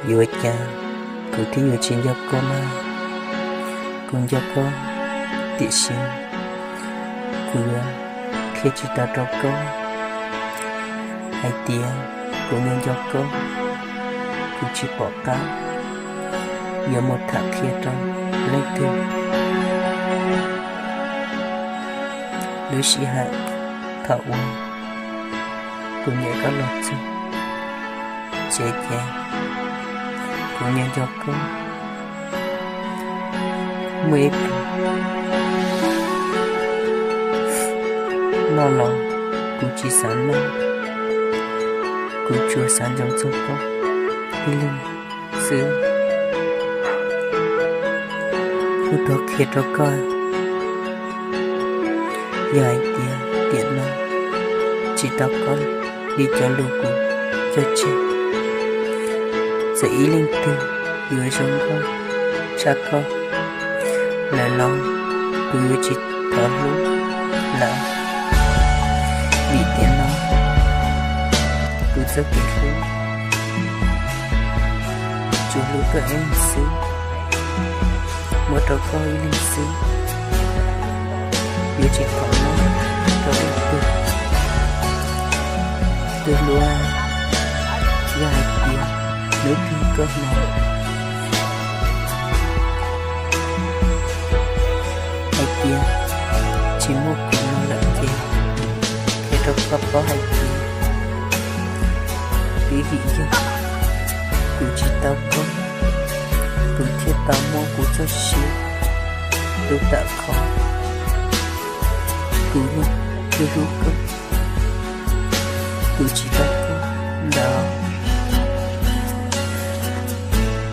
Yuav ua cas kuv thiaj yuav tsis nco koj mas? Kuv nco koj, tiam sis kuv yuav qhia tsis tau rau koj hais tias kuv nco nco koj. Kuv tsis pom qab yuav mus tham qhia rau leej twg. Lub sij hawm thaum uas kuv niam koj los txog tsev ces kuv nco nco koj. Muaj ib pliag noj los kuv tsis xav noj, kuv tsuas xav nco txog koj ib leeg xwb. Kuv thov qhia rau koj, yog hais tias tiam no tsis tau koj li cov lus kuv cog tseg, txawm ib leej twg yuav zoo nkauj tshaj koj lawm los kuv yuav tsis thov hlub lawm, vim tiam no kuv txoj kev hlub tsuas hlub koj ib leeg xwb, muab rau koj ib leeg xwb, yuav tsis thov noj rau leej twg. Twb hlub, yog hais tias hnub twg koj hnov hais tias tsis muaj kuv no lawm ces qhia rau koj paub hais tias twb vim yog kuv tsis tau koj, kuv thiaj tau muab kuv txoj sia tu tawm qhov kuv hlub hlub koj. Kuv tsis tau koj ntawd,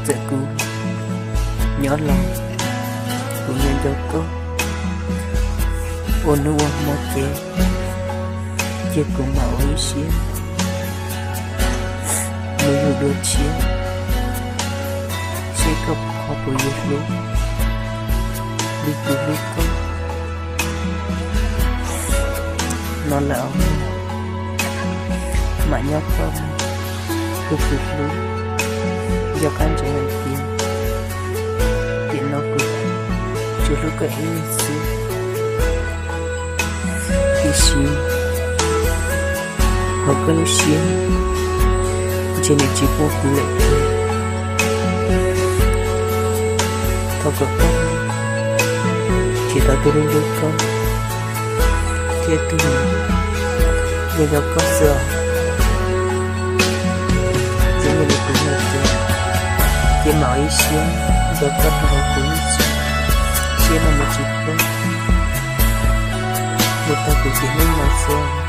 txawm kuv nyob los kuv nco nco koj. Ua hnub ua hmo ces cia kuv mam ua ib siab mus yug dua tshiab, seb koj ho puas yuav hlub li kuv hlub koj no lawm os. Mam nyob koj, tus kuv hlub, nco qab ntsoov hais tias tiam no kuv tsuas hlub koj ib leeg xwb. Tiam sis hauv koj lub siab ntshe nws tsis pub kuv lawm tiag. Thov kom koj tsis tau tus hlub hlub koj thiab tus nco nco koj xwb os. Txij li kuv hais tias, cia mam ib siab nco koj rau hauv kuv lub siab, siab no nws tsis pub mus tag kuv tiam neej no xwb.